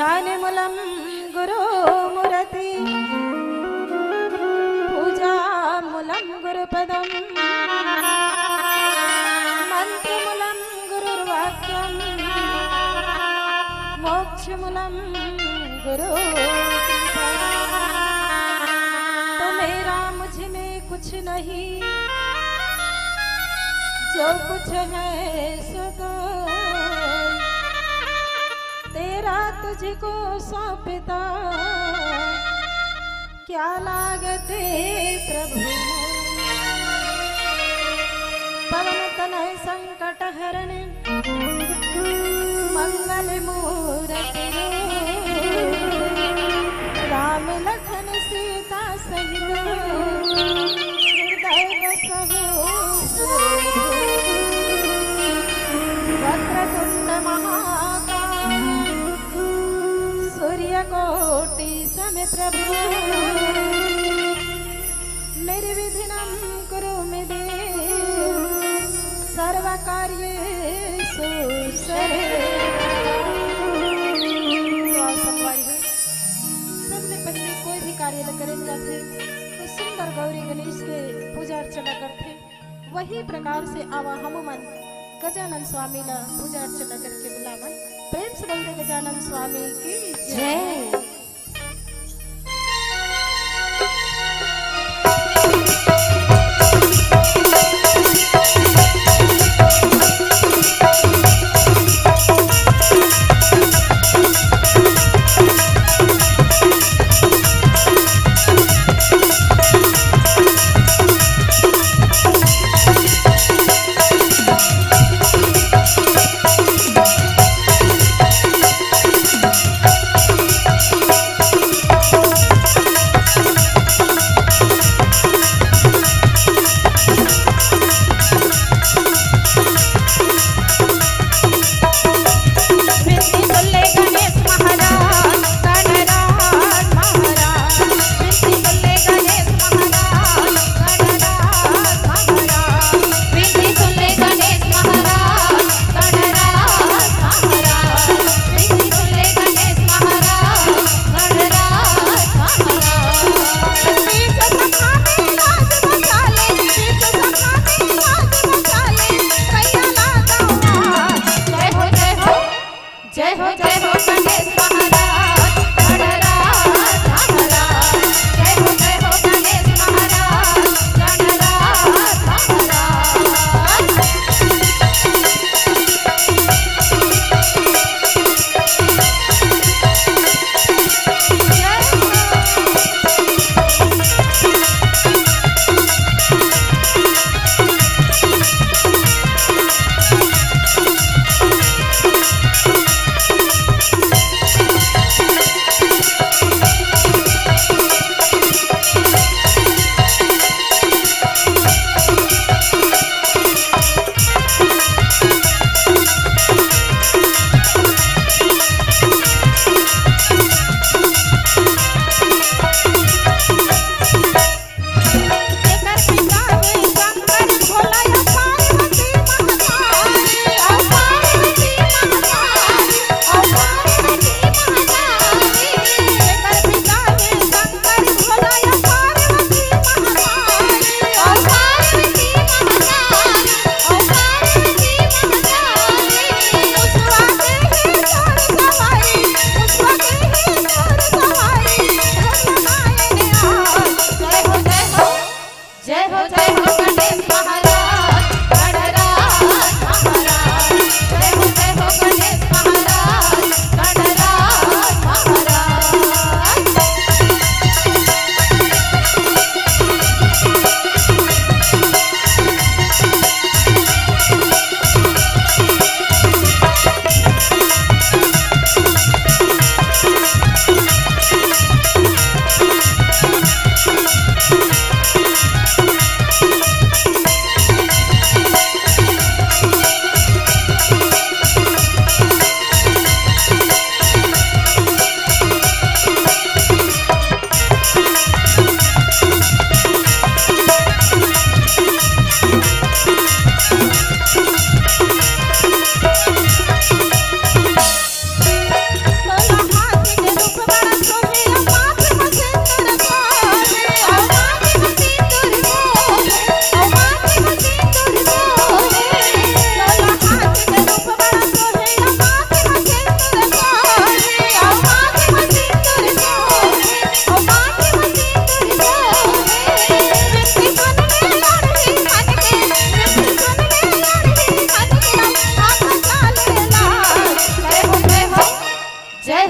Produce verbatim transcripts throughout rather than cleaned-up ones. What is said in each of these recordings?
ध्यानमूलं गुरुमूर्ति, पूजामूलं गुरुपदम्, मन्त्रमूलं गुरुर्वाक्यम्, मोक्षमूलं गुरु। तो मेरा मुझ में कुछ नहीं, जो कुछ है सो तो तेरा तुझको सौंपता, क्या लागते प्रभु। पवन तनय संकट हरण मंगल मूरति रूप। राम लखन सीता सहित हृदय बसहु सुरभूप। वक्रतुंड महाकाय सूर्यकोटि समप्रभ। निर्विघ्नं कुरु मे देव सर्वकार्येषु सर्वदा। तो आओ संगवारी हो, सबले पहले कोई भी कार्य ल करे जाथे तो सुंदर गौरी गणेश के पूजा अर्चना करथे। वही प्रकार से आवा हमू मन गजानन स्वामी ला पूजा अर्चना करके बुलावन। प्रेम से बोल दे गजानन स्वामी की जय। जय।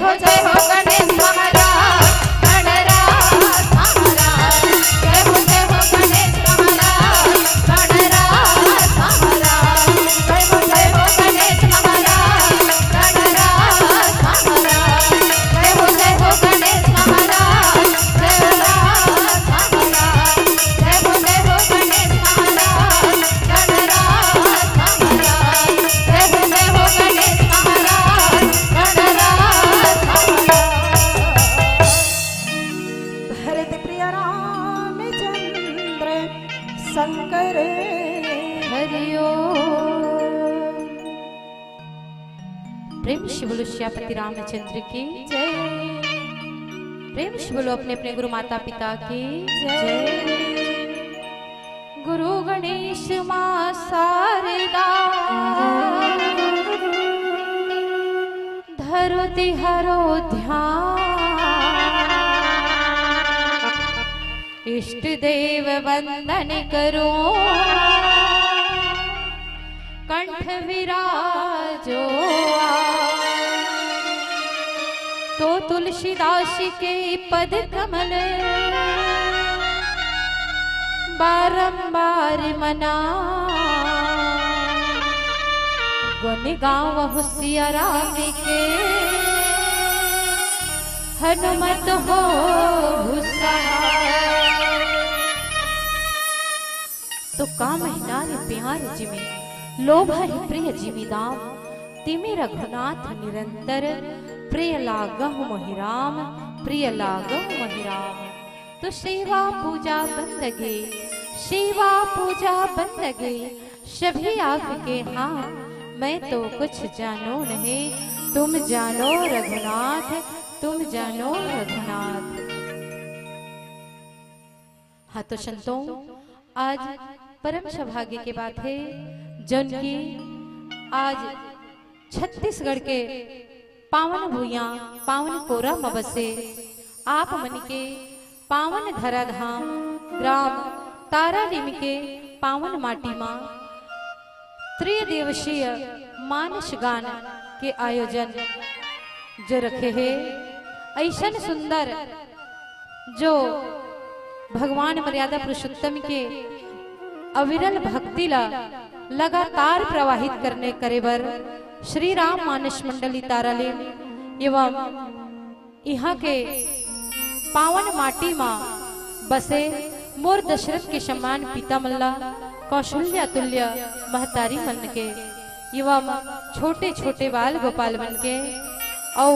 हो जय हो गणेश महाराज, गणराज महाराज। जय हो जय हो गणेश महाराज, गणराज महाराज। जय हो जय हो गणेश महाराज, गणराज महाराज। जय हो जय हो गणेश महाराज, गणराज महाराज। जय हो जय हो गणेश महाराज, गणराज महाराज। जय हो जय हो गणेश महाराज, गणराज महाराज। भरत प्रिय रामचंद्र शंकर। हरि ओम। प्रेम से बोलो सियापति रामचंद्र की जय। प्रेम से बोलो अपने अपने गुरु माता पिता की जय। गुरु गणेश माँ शारदा धरु तिहारो ध्यान। इष्ट देव वंदन करो, कंठ विराजो। तो तुलसीदास के पद कमल बारंबार मना। गुण गावहु सिया राम के, हनुमत होहु सहाय। तो का महिना रे प्यार जिमे, लोभ है प्रिय जिमिदाम। तिमे रघुनाथ निरंतर, प्रिय लागहु मोहि राम, प्रिय लागहु मोहि राम। तो सेवा पूजा बंदगी, सेवा पूजा बंदगी सभी आपके हाँ, मैं तो कुछ जानू नहीं, तुम जानो रघुनाथ, तुम जानो रघुनाथ। हाँ तो संतों, आज परम सौभाग्य के बात है, जौन की आज छत्तीसगढ़ के पावन भुइयां, पावन कोरा म बसे आप मन के पावन धराधाम ग्राम तारालिम के पावन माटी मा त्रिदिवसीय मानस गान के आयोजन जो रखे हे, ऐसन सुंदर जो भगवान मर्यादा पुरुषोत्तम के अविरल भक्ति ला लगातार प्रवाहित करने करे बर श्री राम मानस मंडली तारालिम एवं इहाँ के पावन माटी मा बसे मोर दशरथ के समान पिता मन ला, कौशल्या तुल्य महतारी मन के एवं छोटे छोटे बाल गोपाल मन के अउ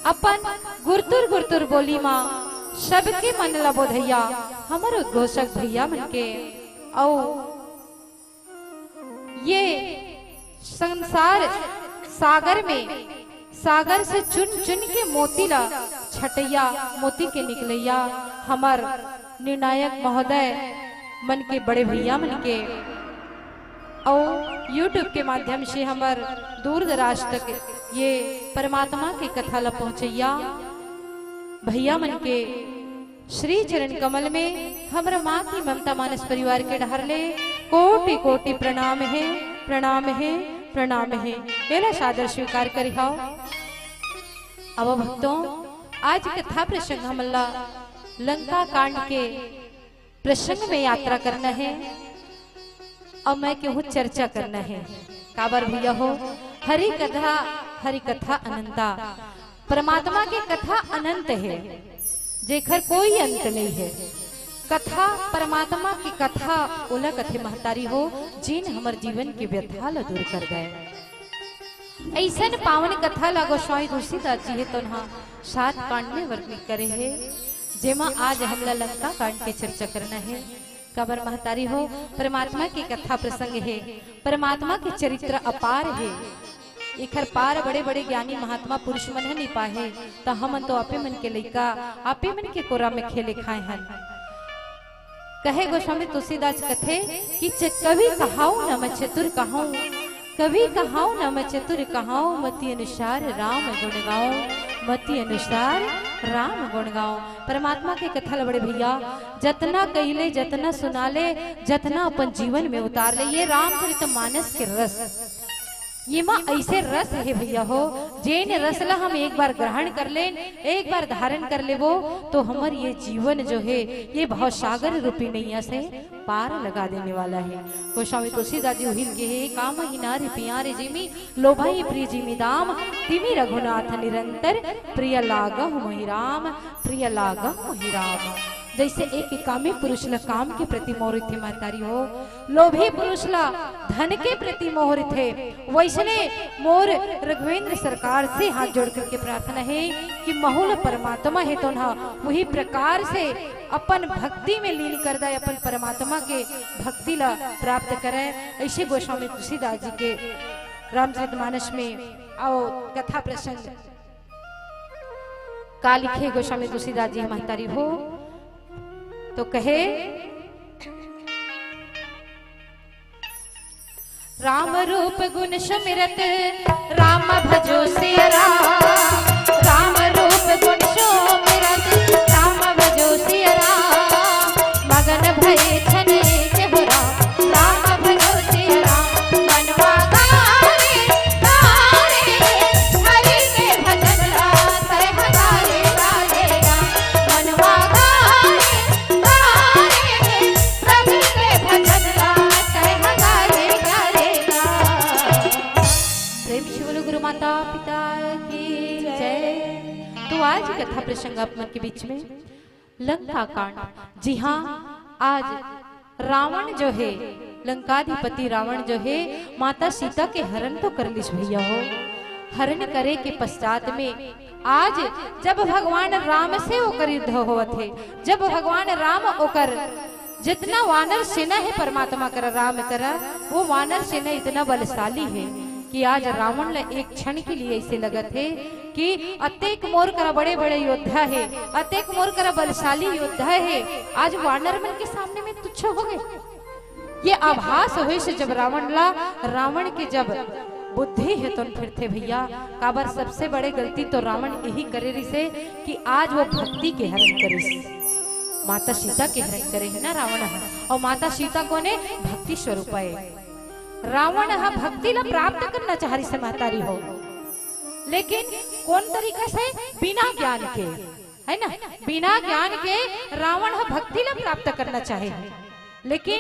अपन गुरतुर गुरतुर बोली मा सबके मन ला बोधैया हमर उद्घोषक भैया मन के अउ ये संसार सागर में सागर से चुन चुन के मोती ला छटैया, मोती के निकलैया हमर निर्णायक महोदय मन के बड़े भैया मन के अउ YouTube के माध्यम से हमर दूर दराज तक ये परमात्मा के कथा ला पहुँचैया भैया मन के श्री चरण कमल में हमर माँ की ममता मानस परिवार के डहर ले कोटि कोटि प्रणाम हे, प्रणाम हे, प्रणाम हे। एला सादर स्वीकार करिहव। अब भक्तों, आज कथा प्रसंग हमन ला लंका कांड के प्रसंग में यात्रा करना हे अउ मैं केहू चर्चा करना हे। काबर भैया हो, हरि कथा, हरि कथा अनंता। परमात्मा के कथा अनंत हे, जेखर कोई अंत नहीं हे। कथा, परमात्मा के कथा ओला कथे महतारी हो, जेन हमर जीवन के व्यथा ला दूर कर दय। अइसन पावन कथा ला गोस्वामी तुलसीदास जी हे तोन हा सात कांड में वर्णित करे हे, जेमा आज हमला लंका कांड के चर्चा करना हे। काबर महतारी हो, परमात्मा के कथा प्रसंग हे, परमात्मा के चरित्र अपार हे। एखर पार बड़े-बड़े ज्ञानी महात्मा पुरुष मन ह नइ पाहे, त हमन तो आपे मन के लइका, आपे मन के कोरा में खेले खाए हन। कहे गोस्वामी तुलसीदास कथे कि च-, कवि कहाऊ न मैं चतुर कहाऊ, कवि कहाऊ न मैं चतुर कहाऊ, मति अनुसार राम गुण गाऊं, मति अनुसार राम गुण गाऊं। परमात्मा के कथा ल बड़े भैया जतना कहिले, जतना सुना ले, जतना अपन जीवन में उतार ले, ये रामचरित मानस के रस ये मा ऐसे रस हे भैया हो, जेन रस ला हम एक बार ग्रहण कर लेन, एक बार धारण कर लेबो, तो हमर ये जीवन जो हे, ये भवसागर रूपी नैया से पार लगा देने वाला हे। गोस्वामी तुलसीदास जी उहिल के हे, "काम ही नारी पियारे जिमी, लोभई प्रिय जिमी दाम, तिमी रघुनाथ निरंतर, प्रिय लागहु मोहि राम, प्रिय लागहु मोहि राम।" जैसे एक कामी पुरुष ला काम के प्रति मोह रहिथे महतारी हो, लोभी पुरुष ला धन के प्रति मोह रहिथे, वैसने मोर रघुवेंद्र सरकार से हाथ जोड़ करके प्रार्थना हे कि महू ला परमात्मा हे तोन हा उही प्रकार से अपन भक्ति में लीन कर दे, अपन परमात्मा के भक्ति ला प्राप्त करे। ऐसे गोस्वामी तुलसीदास जी के रामचरितमानस में अउ कथा प्रसंग का लिखे गोस्वामी तुलसीदास जी महतारी हो, तो कहे, "राम रूप गुण सुमिरत, राम भजो सिया राम। राम रूप गुण सुमिरत, राम भजो सिया राम। मगन भये छन एक हो राम, राम भजो सिया राम। मनवा गारे, गारे, हरि के भजन ला, तय गारे, गारे गा। मनवा गारे, गारे, प्रभु के भजन ला, तय गारे, गारे गा।" प्रेम से बोलो गुरु माता पिता की जय। तो आज कथा प्रसंग आप मन के बीच में लंका कांड। जी हाँ, आज रावण जो हे, लंकाधिपति रावण जो हे, माता सीता के हरण तो कर लिस भैया हो। हरण करे के पश्चात में आज जब भगवान राम से ओकर युद्ध होवत हे, जब भगवान राम ओकर जितना वानर सेना हे परमात्मा करा, राम करा, वो वानर सेना इतना बलशाली हे कि आज रावण ला एक क्षण के लिए ऐसे लगत हे कि अतेक मोर करा बड़े-बड़े योद्धा हे, अतेक मोर करा बलशाली योद्धा हे, आज वानर मन के सामने में तुच्छ हो गे। ये आभास होइस जब रावण ला, रावण के जब बुद्धि हे तोन फिरथे भैया, काबर सबसे बड़े गलती तो रावण यही करे रिसे कि आज वो भक्ति के हरण करिस, माता सीता के हरण करे हे ना रावण ह। अउ माता सीता कोन हे? भक्ति स्वरूपा हे। रावण ह भक्ति ला प्राप्त करना चाह रिसे महतारी हो, लेकिन कोन तरीका से? बिना ज्ञान के, है ना? बिना ज्ञान के रावण ह भक्ति ला प्राप्त करना चाहे, लेकिन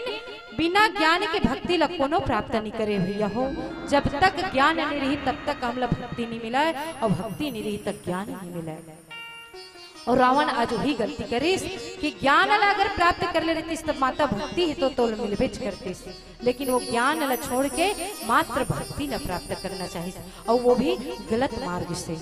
बिना ज्ञान के भक्ति ला कोनो प्राप्त नहीं करे भैया हो। जब तक ज्ञान नहीं रही तब तक हमला भक्ति नहीं मिले, अउ भक्ति नहीं रही तब ज्ञान नहीं मिले। अउ रावण आज वही गलती करिस कि ज्ञान ला अगर प्राप्त कर ले रहतिस तब माता भक्ति हे तो तोल मिलबेच करतिस, लेकिन वो ज्ञान ला छोड़ के मात्र भक्ति ला प्राप्त करना चाहिस, अउ वो भी गलत मार्ग से।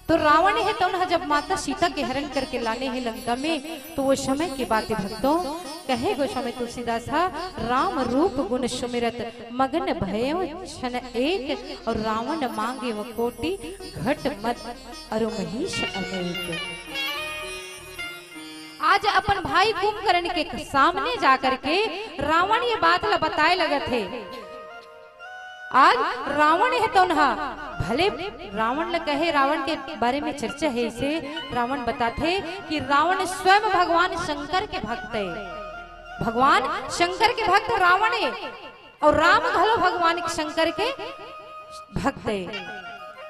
तो रावण हे तउन ह जब माता सीता के हरण करके लाने हे लंका में, तो वो समय के बात हे भक्तों, कहे गोस्वामी तुलसीदास ह, "राम रूप गुण सुमिरत मगन भयो छन एक, अउ रावण मांगे व कोटि घट मद अरु महीस अनेक।" आज अपन भाई कुंभकर्ण के सामने जाकर के रावण ये बात ला बताए लगत हे। आज रावण हे तउन ह, भले रावण ल कहे, रावण के बारे में चर्चा हे, इसे रावण बताथे कि रावण स्वयं भगवान शंकर के भक्त हे, भगवान शंकर के भक्त रावण हे, अउ राम घलो भगवान शंकर के भक्त हे।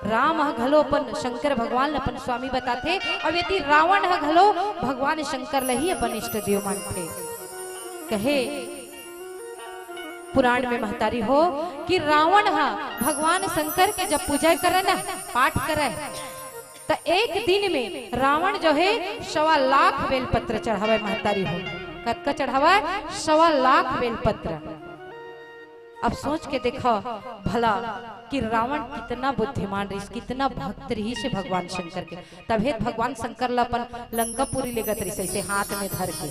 राम ह घलो अपन शंकर भगवान ल अपन स्वामी बताथे, अउ यदि रावण ह घलो भगवान शंकर ल ही अपन इष्ट देव मानथे। कहे पुराण में महतारी हो कि रावण ह भगवान शंकर के जब पूजा करे ना, पाठ करे, त एक दिन में रावण जो हे सवा लाख बेलपत्र चढ़ावे महतारी हो। कतका चढ़ावे? सवा लाख बेलपत्र। अब सोच के देखो भला कि रावण कितना बुद्धिमान रहिस, कितना भक्त रहिस हे भगवान शंकर के। तभे त भगवान शंकर ला अपन लंकापुरी लेगत रहिस, ऐसे हाथ में धर के,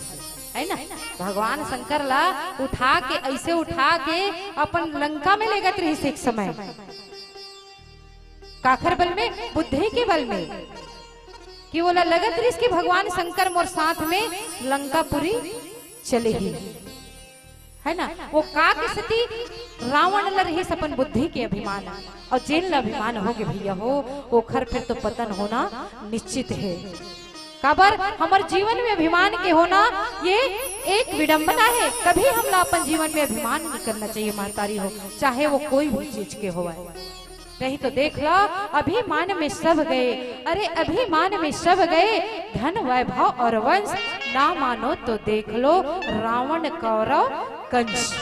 है ना? भगवान शंकर ला उठा के, ऐसे उठा के अपन लंका में लेगत रहिस एक समय। काखर बल में? बुद्धि के बल में। कि ओला लगत रहिस कि भगवान शंकर मोर साथ में लंकापुरी चले ही, है ना? वो का के सेती? रावण ल रहिस अपन बुद्धि के अभिमान, अउ जेन ल अभिमान होगे भैया हो, ओखर फिर तो पतन होना निश्चित हे। काबर हमर जीवन में अभिमान के होना ये एक विडंबना हे। कभी हमला अपन जीवन में अभिमान नहीं करना चाहिए महतारी हो, चाहे वो कोई भी चीज के होवय। नहीं तो देख लो, अभिमान में सब गए, अरे अभिमान में सब गए, धन वैभव और वंश, ना मानो तो देख लो रावण कौरव कंस।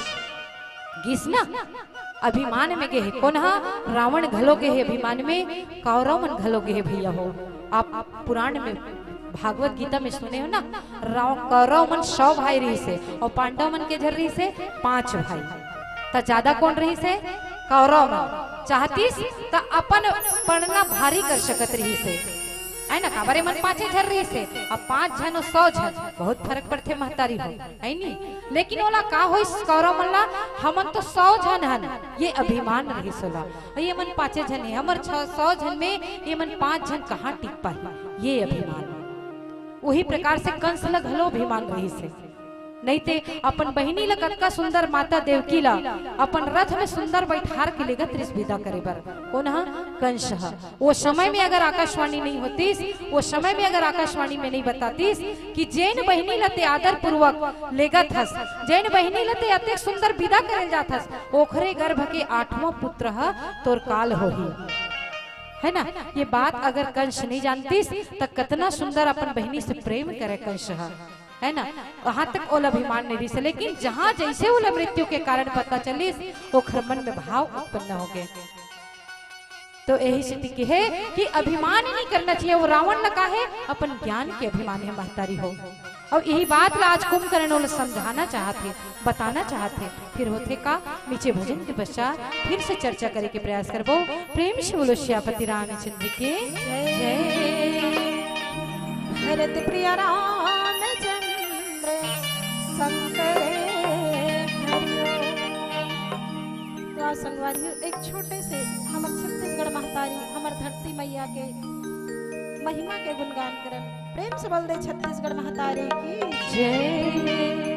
गिस ना, अभिमान में गे हे। कोन हा? रावण घलो गे हे अभिमान में, कौरव मन घलो गे हे भैया हो। आप पुराण में, भागवत गीता में सुने हो ना, राव-, कौरव मन सौ भाई रहिस हे और पांडव मन के झन रहिस हे पांच भाई। त ज्यादा कोन रहिस हे? कौरव मन। चाहतिस त अपन पड़ना भारी कर सकत रहिस हे, है ना? काबर ए मन पांचे झन रहिस हे, अब पांच झन और सौ झन, बहुत फरक पड़थे महतारी हो, है नी? लेकिन ओला का होइस कौरव मन ला, हमन तो सौ झन हन, ये अभिमान रहिस ओला। ये मन पांचे झन हे, हमर छ-, सौ झन में ये मन पांच झन कहाँ टिक पाही, ये अभिमान। वही प्रकार से कंस ला घलो अभिमान रहिस हे। नहीं ते अपन बहिनी ला कतका सुंदर माता देवकी ला अपन रथ में सुंदर बैठार के लेगत रिस विदा करे बर। कोन हा? कंस हा। वो समय में अगर आकाशवाणी नहीं होतिस, वो समय में अगर आकाशवाणी में नहीं बतातिस कि जेन बहिनी ला ते आदर पूर्वक लेगत हस, जेन बहिनी ला ते अतेक सुंदर विदा करे जात हस, ओखरे गर्भ के आठवां पुत्र ह तोर काल होही, है ना? ये बात अगर कंस नहीं जानतिस त कतना सुंदर अपन बहिनी से प्रेम करे कंस ह, है ना? वहां तक ओला अभिमान नहीं रहिस, लेकिन जहां जैसे ओला मृत्यु के कारण पता चलिस, ओखर मन में भाव उत्पन्न हो गए। तो यही स्थिति की है कि अभिमान नहीं करना चाहिए। वो रावण ला का हे? अपन ज्ञान के अभिमान हे महतारी हो। और यही बात ला आज कुंभकर्ण ओला समझाना चाहत हे, बताना चाहत हे। फिर होथे का, नीचे भजन के पश्चात फिर से चर्चा करे के प्रयास करबो। प्रेम से बोलो श्यापति रामचंद्र के जय। भरत प्रिय रामचंद्र शंकर हरिओ। तो आज संगवारी हो, एक छोटे से हमर छत्तीसगढ़ महतारी, हमर धरती मैया के महिमा के गुणगान करन। प्रेम से बोल दे छत्तीसगढ़ महतारी की जय।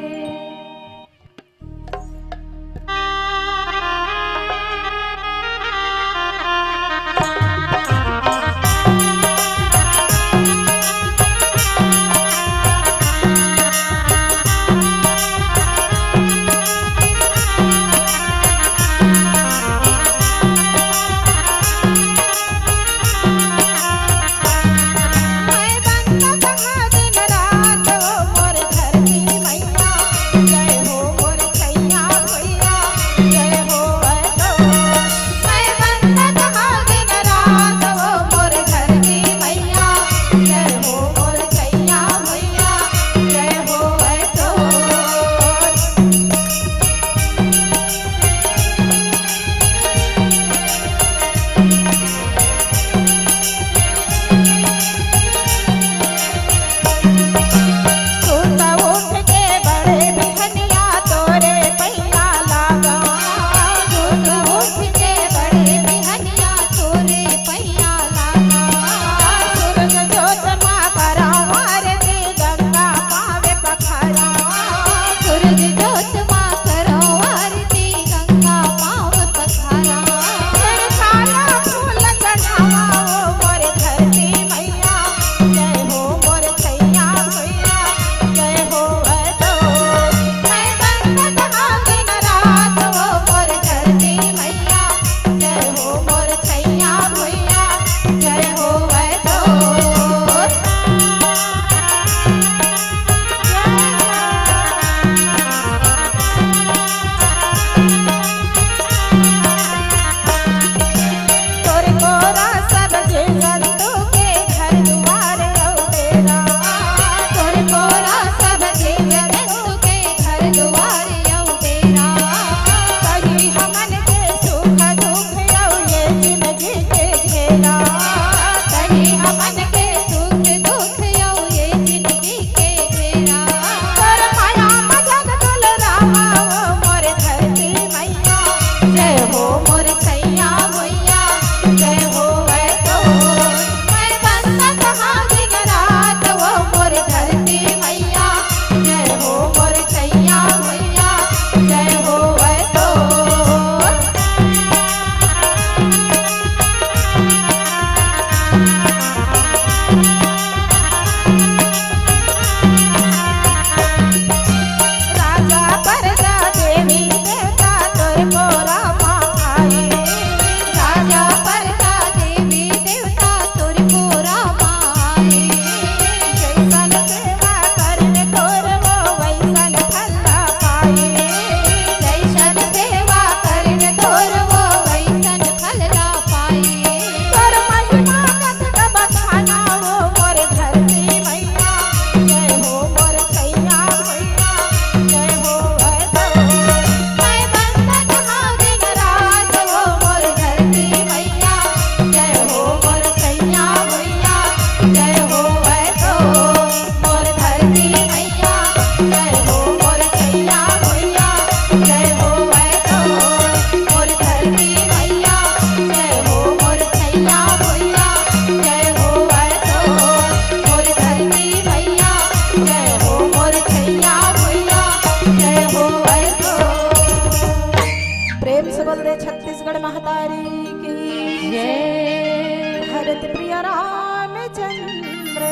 रामचंद्र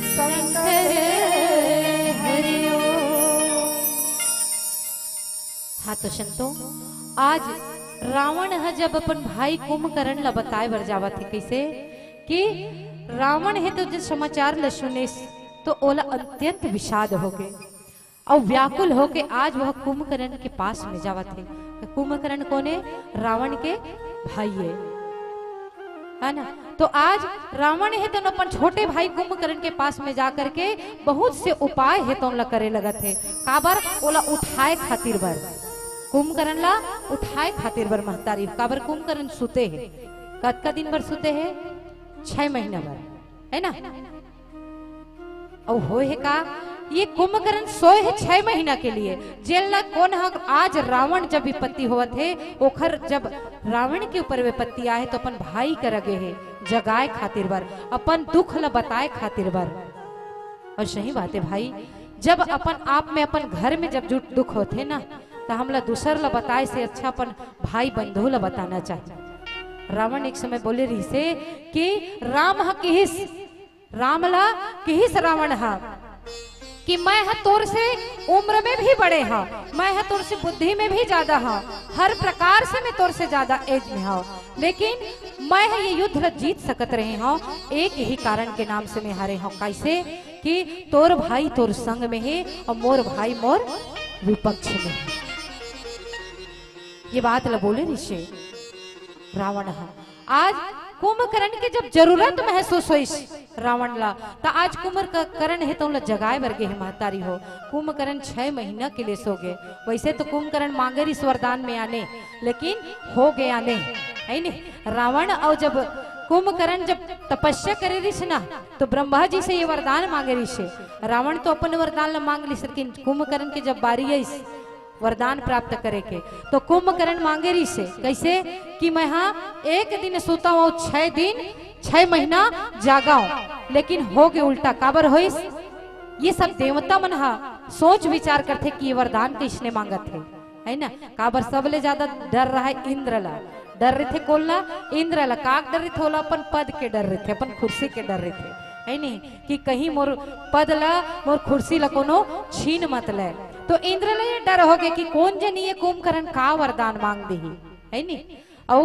शंकर हरि ओम। हाँ तो संतो, आज रावण ह जब अपन भाई कुंभकर्ण ला बताए बर जावत हे, कइसे कि रावण हे तो जब समाचार ल सुनिस तो ओला अत्यंत विषाद होगे। अउ व्याकुल होके आज वह कुंभकर्ण के पास में जावत हे। तो कुंभकर्ण कोन हे? रावण के भाई हे, है ना? तो आज रावण हे तो अपन छोटे भाई कुंभकर्ण के पास में जा करके बहुत से उपाय हे तो ओला करे लगत हे। काबर? ओला उठाए खातिर बर, कुंभकर्ण ला उठाए खातिर बर महतारी। काबर? कुंभकर्ण सुते हे। कतका दिन बर सुते हे? छह महीना बर, है ना? अउ होय हे का? ये कुंभकर्ण सोए हे छह महीना के लिए। जेल ला कोन ह? आज रावण जब विपत्ति होवत हे, ओखर जब रावण के ऊपर विपत्ति आए हे, तो अपन भाई करा गे हे जगाए खातिर बर, अपन दुख ला बताए खातिर बर। अउ सही बात हे भाई, जब अपन आप में, अपन घर में जब जुट दुख होथे ना, तो हमला दूसर ला बताए से अच्छा अपन भाई बंधु ला बताना चाहिए। रावण एक समय बोले रहिसे कि राम ह किहिस, राम ला किहिस रावण ह कि मैं ह तोर से उम्र में भी बड़े हव, मैं ह तोर से बुद्धि में भी ज्यादा हव, हर प्रकार से मैं तोर से ज्यादा एज में हव, लेकिन मैं ह ये युद्ध ला जीत सकत रहे हव, एक ही कारण के नाम से मैं हारे हव। कइसे? कि तोर भाई तोर संग में हे अउ मोर भाई मोर विपक्ष में हे। ये बात ला बोले रहिसे रावण ह। आज कुंभकर्ण के जब जरूरत महसूस होइस रावण ला, त आज कुंभकर्ण हे त ओला जगाए बर गे हे महतारी हो। कुंभकर्ण छह महीना के लिए सो गे। वैसे तो कुंभकर्ण मांगे रहिस वरदान में आने, लेकिन हो गे आने, है नी? रावण अउ जब कुंभकर्ण जब तपस्या करे रहिस ना, तो ब्रह्मा जी से ये वरदान मांगे रहिसे। रावण तो अपन वरदान ला मांग लिस, लेकिन कुंभकर्ण के जब बारी आइस वरदान प्राप्त करे के, तो कुंभकर्ण मांगे रहिसे, कइसे? कि मैं हा एक दिन सुतव अउ छह दिन, छह महीना जागव, लेकिन हो गे उल्टा। काबर होइस? ये सब देवता मन हा सोच विचार करथे कि ये वरदान कइसने मांगत हे, है ना? काबर सबले ज्यादा डर रहा इंद्र ला, डर रहिथे कोन ला? इंद्र ला। काक डर रहिथे? ओला अपन पद के डर रहिथे, अपन कुर्सी के डर रहिथे, है नी? कि कहीं मोर पद ला, मोर कुर्सी ला कोनो छीन मत ले। तो इंद्र ला ये डर होगे कि कोन जनी ये कुंभकर्ण का वरदान मांग दिही, है नी? अउ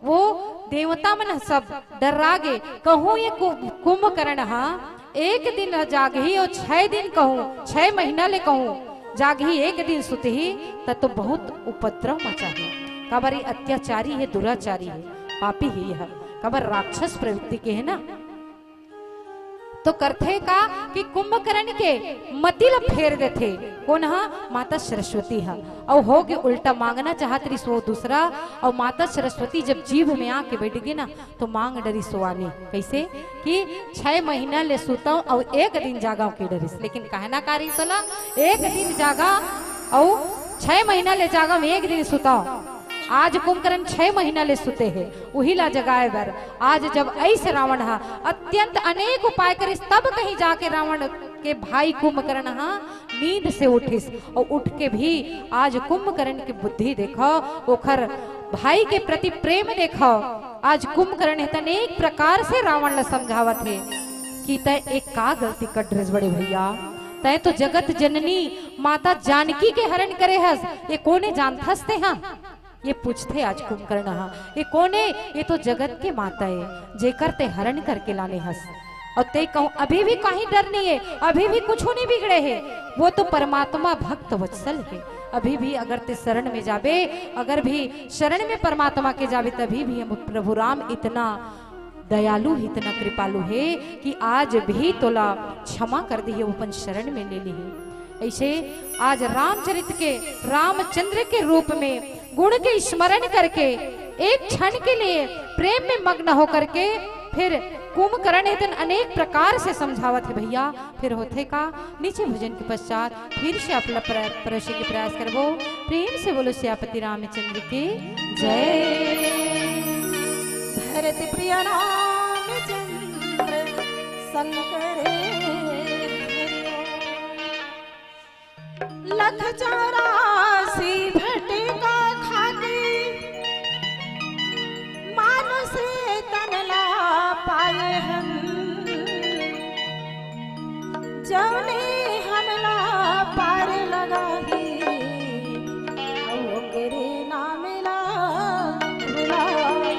वो देवता मन सब डर्रा गे, कहूं ये कु-, कुंभकर्ण हा एक दिन जागही अउ छह दिन, कहूं छह महीना ले कहूं जागही, एक दिन सुतही, त तो बहुत उपद्रव मचाही। काबर ये अत्याचारी हे, दुराचारी हे, पापी हे यह। काबर राक्षस प्रवृत्ति के हे ना। तो करथे का कि कुंभकर्ण के मति ल फेर देथे। कोन ह? माता सरस्वती ह। अउ हो गे उल्टा, मांगना चाहत रहिस वो दूसरा, अउ माता सरस्वती जब जीभ में आके बैठ गे ना, तो मांग डरिस वो आने। कइसे? कि छह महीना ले सुतव अउ एक दिन जागव के डरिस। लेकिन कहना का रहिस तोला? एक दिन जागव अउ छह महीना ले जागव, एक दिन सुतव। आज कुंभकर्ण छह महीना ले सुते हे, उही ला जगाए बर। आज जब अइस रावण ह अत्यंत अनेक उपाय करिस, तब कहीं जाके रावण के भाई कुंभकर्ण ह नींद से उठिस, अउ उठ के भी आज कुंभकर्ण के बुद्धि देखव, ओखर भाई के प्रति प्रेम देखव। आज कुंभकर्ण हे त अनेक प्रकार से रावण ला समझावत हे कि तैं एक का गलती कर डरिस बड़े भैया, तैं तो जगत जननी माता जानकी के हरण करे हस, ये कोने जानथस तैं हा? ये पूछथे आज कुंभकर्ण ह, ये कोने? ये तो जगत के माता ए, जेकर तैं हरण करके लाने हस। अउ तैं कहूं अभी भी कहीं डर नइ हे, अभी भी कुछु नइ बिगड़े हे। वो तो परमात्मा भक्त वत्सल हे। अभी भी अगर तैं शरण में जाबे, अगर भी शरण में परमात्मा के जाबे, तभी भी हम प्रभु राम इतना दयालु हे, इतना कृपालु हे कि आज भी तोला क्षमा कर दिही, वो अपन शरण में ले लिही। अइसे आज रामचरित के, रामचंद्र के रूप में गुण के स्मरण करके एक क्षण के लिए प्रेम में मग्न होकर के फिर कुंभकर्ण हे तेन अनेक प्रकार से समझावत हे भैया। फिर होथे का, नीचे भोजन के पश्चात फिर से आप ल-, प्र-, परोसे के प्रयास करबो। प्रेम से बोलो सियापति रामचंद्र की जय। भरत प्रिय रामचंद्र शंकर हरि ओम। लख चौरासी भटिका खाके मानुष तन ला पायो। जउने हमला पार लगाही, अउ ओकरे नाम ला बुलाही।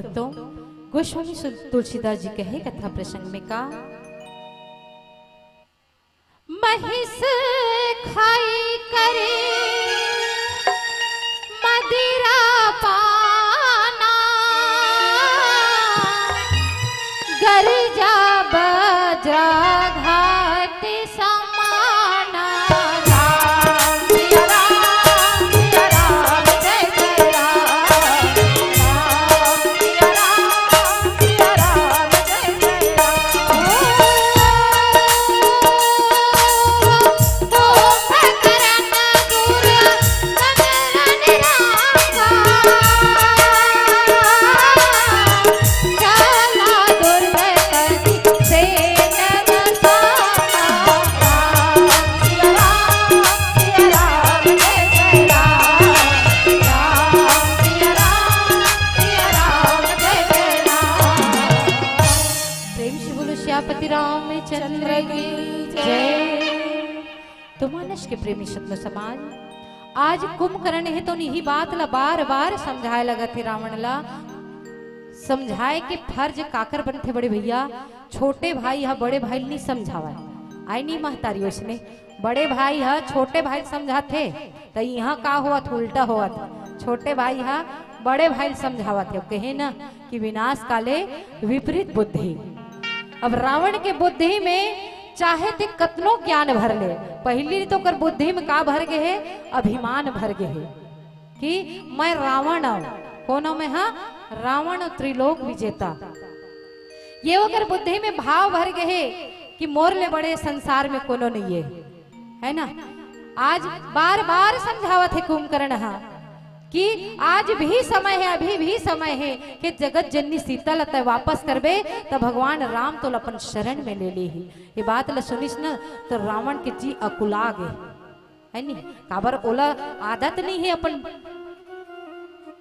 तो गोस्वामी सुन-, तुलसीदास जी कहे कथा प्रसंग में का, महिष खाई करे मदिरा पाना, गरजा बज्रा घाट समाना। राम सिया राम सिया राम जय जय राम। राम सिया राम सिया राम जय जय राम। प्रेम से बोलो सियापति रामचंद्र की जय। तो मानस के प्रेमी सतनो समाज, आज कुंभकर्ण हे तो इही बात ला बार बार समझाए लगत हे रावण ला। समझाए के फर्ज काकर बनथे बड़े भैया? छोटे भाई ह बड़े भाई ल नहीं समझावय, आय नहीं महतारी? ओइसने बड़े भाई ह छोटे भाई ल समझाथे, त इहाँ का होवत, उल्टा होवत। छोटे भाई ह बड़े भाई ल समझावत हे, कहे न कि विनाश काले विपरीत बुद्धि। अब रावण के बुद्धि में चाहे ते कतनो ज्ञान भर ले, पहिली तो ओकर बुद्धि में का भर गे हे? अभिमान भर गे हे कि मैं रावण अव। कोन अव मैं? हाँ, रावण अव, त्रिलोक विजेता। ये ओकर बुद्धि में भाव भर गे हे कि मोर ले बड़े संसार में कोनो नहीं हे, है ना? आज बार बार समझावत हे कुंभकर्ण हा कि आज भी समय हे, अभी भी समय हे कि जगत जननी सीता ल तय वापस करबे त भगवान राम तोला अपन शरण में ले लेही। ये बात ल सुनिस न तो रावण के जी अकुला गे, है नी? काबर ओला आदत नहीं हे अपन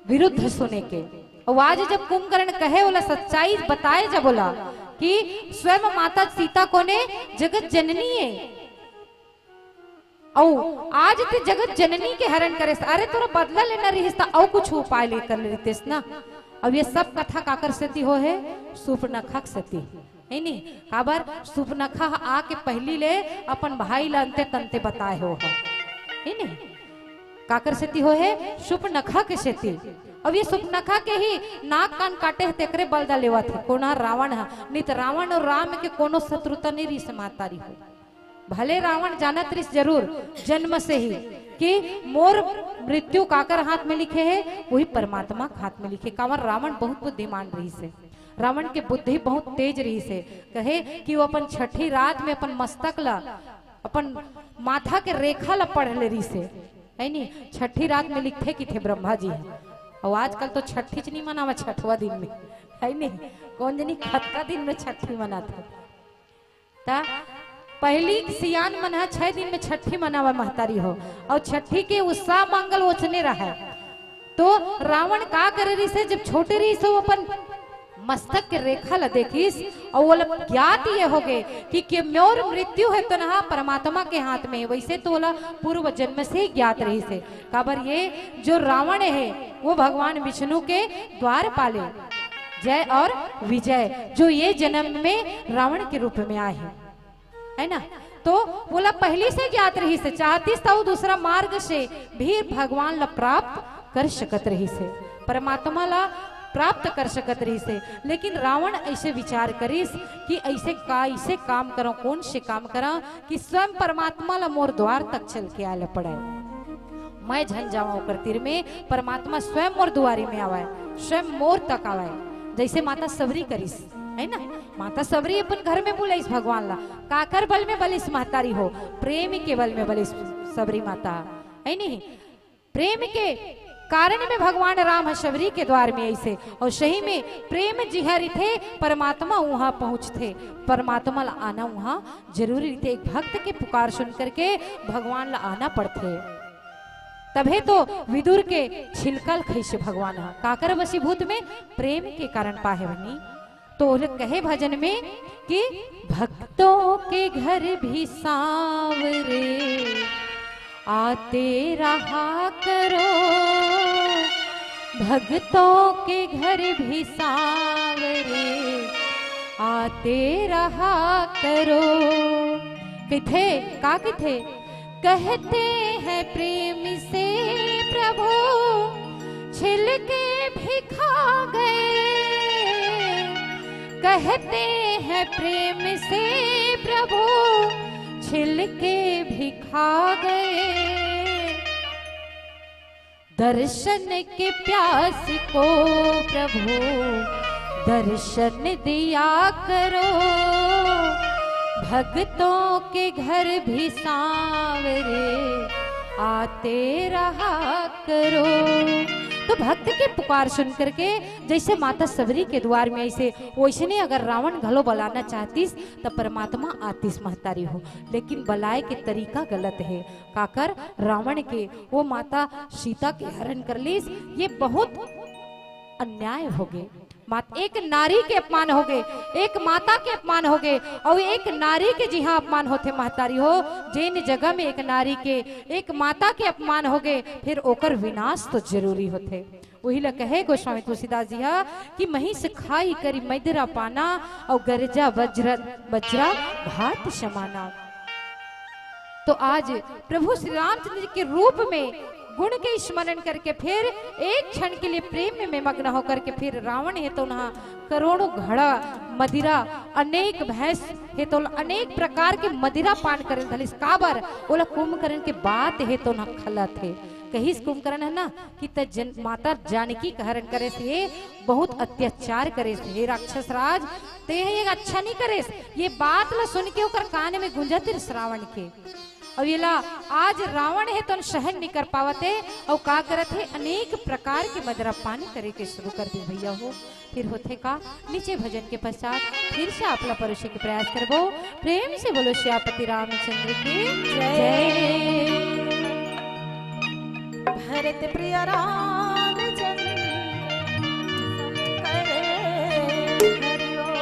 विरुद्ध सुने के। अउ आज जब कुंभकर्ण कहे, ओला सच्चाई बताए जब ओला कि स्वयं माता सीता कोने, जगत जननी हे, अउ आज ते जगत जननी के हरण करेस, अरे तोरा बदला लेना रहिस त अउ कुछ उपाय ले कर लेतेस ना। अब ये सब कथा काकर सेती हो हे? सुपनखा के सेती, है नी? काबर सुपनखा ह आके पहिली ले अपन भाई ला अंते तंते बताए हो ह, है नी? काकर सेती हो हे? सुपनखा के सेती। अब ये सुपनखा के ही नाक कान काटे हे, तेकरे बदला लेवत हे। कोन ह? रावण ह। नहीं त रावण अउ राम के कोनो शत्रुता नहीं रहिस, महतारी हो। भले रावण जानत रहिस जरूर जन्म से ही कि मोर मृत्यु काकर हाथ में लिखे हे, वही परमात्मा के हाथ में लिखे। काबर रावण बहुत बुद्धिमान रहिस हे, रावण के बुद्धि बहुत तेज रहिस हे। कहे कि वो अपन छठी रात में अपन मस्तक ला, अपन माथा के रेखा ला पढ़ ले रहिस हे, है नी? छठी रात में लिखथे किथे ब्रह्मा जी ह। अउ आजकल तो छठी च नहीं मनावा, छठवा दिन में, है नी? कोन जनी कतका दिन में छठी मनाथे। त पहिली सियान मन ह छह दिन में छठी मनावा, महतारी हो, अउ छठी के उत्साह मंगल ओचने रहय। तो रावण का करे रहिस हे, जब छोटे रहिस हे, वो अपन मस्तक के रेखा ला देखिस अउ ओला ज्ञात ये हो गे कि, कि मोर मृत्यु हे तो ना परमात्मा के हाथ में हे। वैसे तो ओला पूर्व जन्म से ही ज्ञात रहिस हे। काबर ये जो रावण हे, वो भगवान विष्णु के द्वारपाले, जय और विजय, जो ये जन्म में रावण के रूप में आए हे, है ना? तो ओला पहिली से ज्ञात रहिस हे, चाहतिस त अउ दूसरा मार्ग से भी भगवान ला प्राप्त कर सकत रहिस हे, परमात्मा ला प्राप्त कर सकत रहिस हे। लेकिन रावण ऐसे विचार करिस कि ऐसे का, ऐसे काम करंव, कोन से काम करंव कि स्वयं परमात्मा ला मोर द्वार तक चल के आए ला पड़े। मैं झन जावंव ओकर तीर में, परमात्मा स्वयं मोर दुआरी में आवय, स्वयं मोर तक आवय, जैसे माता सबरी करिस, है ना? माता सबरी अपन घर में बुलाइस भगवान ला, काकर बल में बलिस महतारी हो? प्रेम के बल में बलिस सबरी माता, है नहीं? प्रेम के कारण में भगवान राम ह सबरी के द्वार में आइस हे, अउ सही में प्रेम जिहां रहिथे, परमात्मा उहां पहुंचथे। परमात्मा ला आना उहां जरूरी रहिथे। एक भक्त के पुकार सुन करके भगवान ला आना पड़थे। तभे तो विदुर के छिलका ल खइसे भगवान ह, काकर वशीभूत में? प्रेम के कारण पाहे बनी। तो ओला कहे भजन में कि भक्तों के घर भी सांवरे आते रहा करो, भक्तों के घर भी सांवरे आते रहा करो। किथे, का किथे? कहते हैं प्रेम से प्रभु, छिलके भी खा गए। कहते हैं प्रेम से प्रभु, छिलके भी खा गए। दर्शन के प्यास को प्रभु दर्शन दिया करो। भक्तों के घर भी सांवरे आते रहा करो। तो भक्त के पुकार सुन करके जैसे माता सबरी के द्वार में आई से, वैसने अगर रावण घलो बलाना चाहतिस त परमात्मा आतिस महतारी हो, लेकिन बलाए के तरीका गलत हे। काकर? रावण के, वो माता सीता के हरण कर लीस, ये बहुत अन्याय होगे। मात-, एक नारी के अपमान होगे, एक माता के अपमान होगे, अउ एक नारी के जिहां अपमान होथे महतारी हो, जेन जगह में एक नारी के, एक माता के अपमान होगे, फिर ओकर विनाश तो जरूरी होथे। उही ल कहे गोस्वामी तुलसीदास जी हा कि महिष खाई करी मदिरा पाना, अउ गरजा वज्र, वज्रा भात समाना। तो आज प्रभु श्री रामचंद्र जी के रूप में गुण के स्मरण करके फिर एक क्षण के लिए प्रेम में मग्न होकर के फिर रावण हे तो उन्हा करोड़ों घड़ा मदिरा, अनेक भैंस हे तो अनेक प्रकार के मदिरा पान करे धलिस। काबर? ओला कुंभकर्ण के बात हे तो उन्हा खलत हे। कहिस कुंभकर्ण हे ना कि त जन, माता जानकी के हरण करे से बहुत अत्याचार करे से, हे राक्षस राज, ते ये अच्छा नहीं करे से। ये बात ला सुन के ओकर कान में गूंजत रिस रावण के। अउ येला आज रावण हे तो सहन नहीं कर पावत हे, अउ का करत हे, अनेक प्रकार के मदिरा पान करे के शुरू कर दे भैया हो। फिर होथे का, नीचे भजन के पश्चात फिर से आप ला परोसे के प्रयास करबो। प्रेम से बोलो सियापति रामचंद्र की जय। भरत प्रिय रामचंद्र शंकर हरि ओम।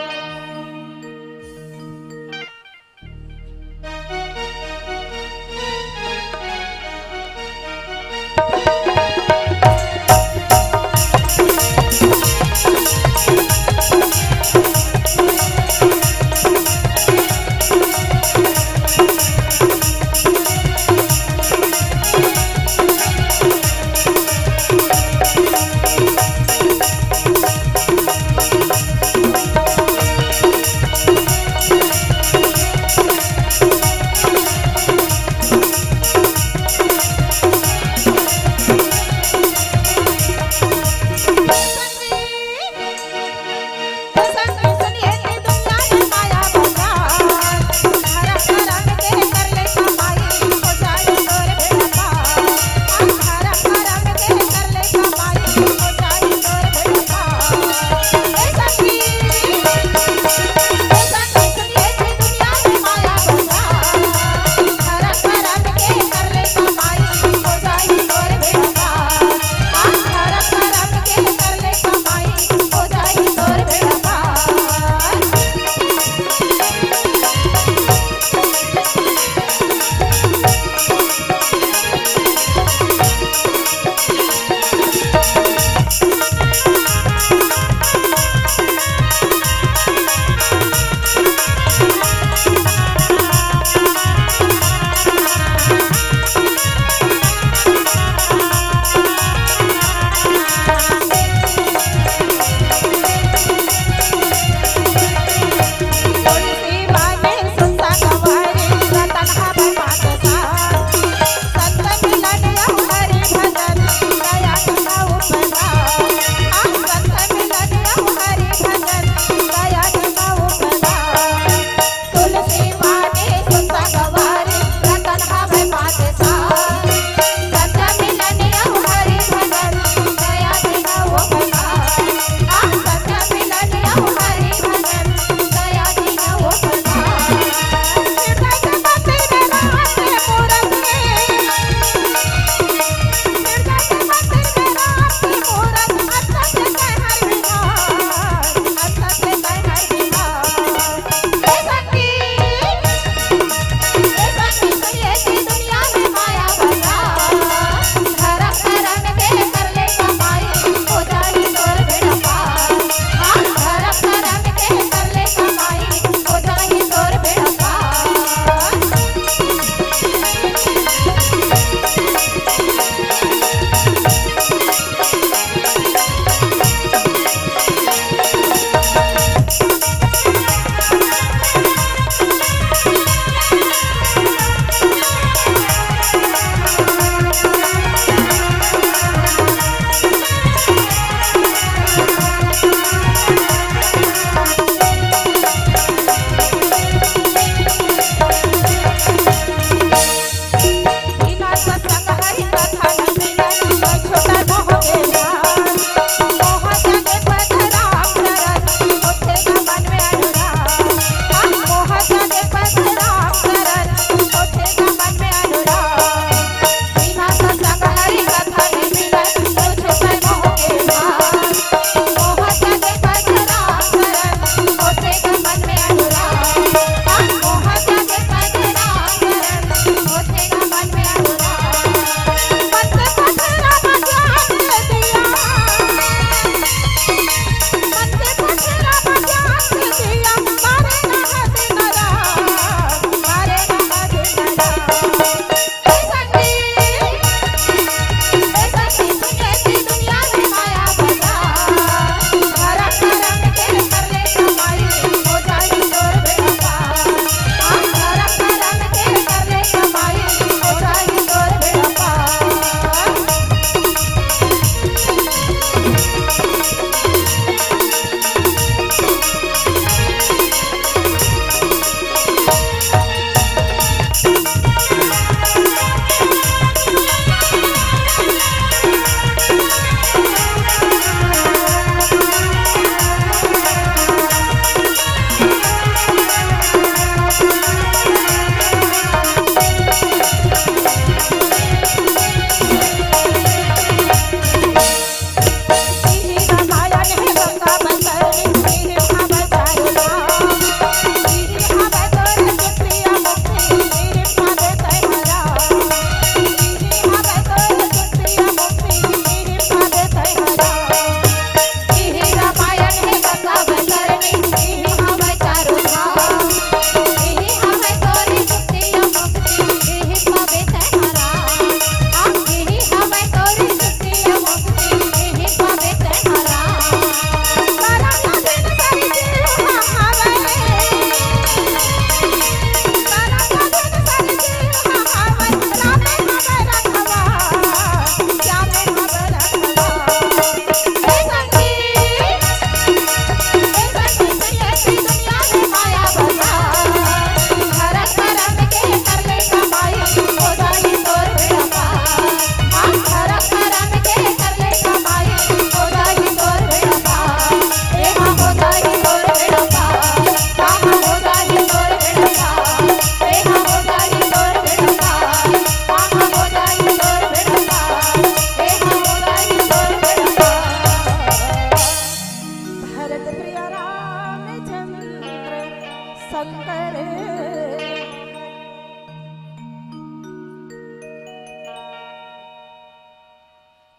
शंकर।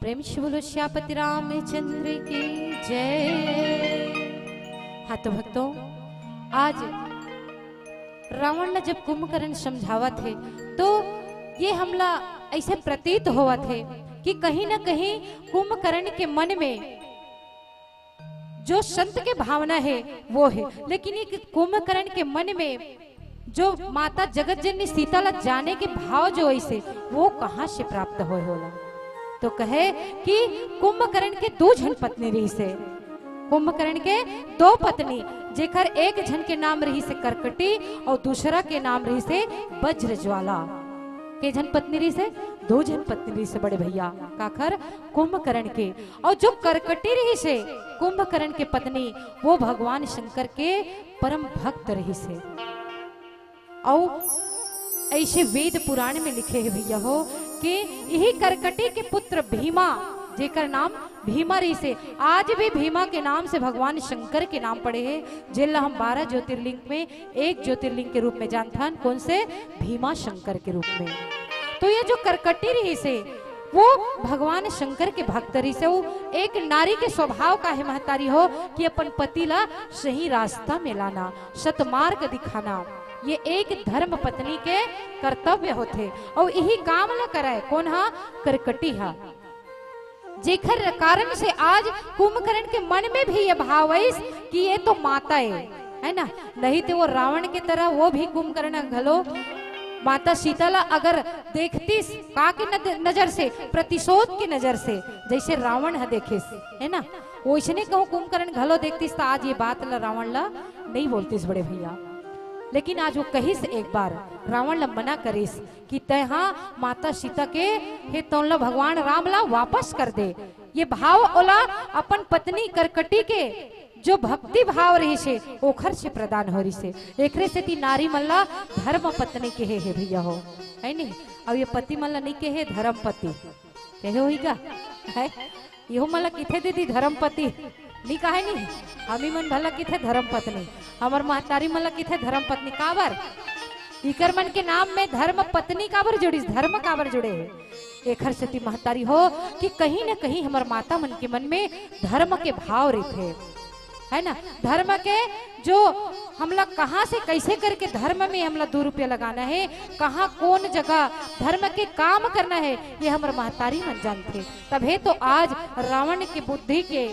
प्रेम से बोलो श्यापति रामचंद्र की जय। हाँ तो भक्तों, आज रावण ला जब कुंभकर्ण समझावत हे, तो ये हमला ऐसे प्रतीत होवत हे कि कहीं ना कहीं कुंभकर्ण के मन में जो संत के भावना हे, वो हे, लेकिन एक कुंभकर्ण के मन में जो माता जगत जननी सीता ला जाने के भाव जो ऐसे, वो कहाँ से प्राप्त होय होला? तो कहे कि कुंभकर्ण के दो झन पत्नी रहिसे। कुंभकर्ण के दो पत्नी, जेकर एक झन के नाम रहिसे करकटी और दूसरा के नाम रहिसे वज्रज्वाला। के झन पत्नी रहिसे? दो झन पत्नी रहिसे बड़े भैया। काखर? कुंभकर्ण के। और जो करकटी रहिसे कुंभकर्ण के पत्नी, वो भगवान शंकर के परम भक्त रहिसे। और ऐसे वेद पुराण में लिखे हे भैया हो कि यही करकटी के पुत्र भीमा, जेकर नाम भीमा रहिसे, आज भी भीमा के नाम से भगवान शंकर के नाम पड़े हे, जेला हम बारह ज्योतिर्लिंग में एक ज्योतिर्लिंग के रूप में जानथन। कौन से? भीमा शंकर के रूप में। तो ये जो करकटी रहिसे, वो भगवान शंकर के भक्त रहिसे। वो एक नारी के स्वभाव का हे महतारी हो कि अपन पति ला सही रास्ता में लाना, सतमार्ग दिखाना, ये एक धर्म पत्नी के कर्तव्य होथे। और यही काम ला करय कौन हा? करकटी हा। जेकर कारण से आज कुंभकर्ण के मन में भी ये भाव आइस कि ये तो माता है, है ना? नहीं तो वो रावण के तरह वो भी कुंभकर्ण घलो माता सीता ला अगर देखतिस का के नद-, नजर से, प्रतिशोध के नजर से, जैसे रावण ह देखिस, है ना? वैसने कहूँ कुंभकर्ण घलो देखतिस त आज ये बात ला रावण ला नहीं बोलतिस बड़े भैया। लेकिन आज वो कहिस एक बार, रावण ला मना करिस कि तैं हा माता सीता के, हे तौन ला भगवान राम ला वापस कर दे। ये भाव ओला अपन पत्नी करकटी के जो भक्ति भाव रहिसे, ओखर से प्रदान हो रहिसे। एकरे सेती नारी मन ला धर्म पत्नी कहे हे भैया हो, है नहीं? अब ये पति मन ला नहीं कहे धर्म पति, कहे होही का? है? इहो मन ला किथे दीदी धर्म पति, नहीं कहे नहीं? हमी मन भला किथे धर्म पत्नी, हमर महतारी मन ला किथे धर्म पत्नी। काबर? इकर मन के नाम में धर्म पत्नी काबर जुड़िस, धर्म काबर जुड़े हे? एखर सेती महतारी हो कि कहीं न कहीं हमर माता मन के मन में धर्म के भाव रहिथे, है ना? धर्म के जो हमला कहाँ से कैसे करके धर्म में हमला दो रुपया लगाना है, कहाँ कौन जगह धर्म के काम करना है, ये हमर महतारी मन जानथे। तभे तो आज रावण के बुद्धि के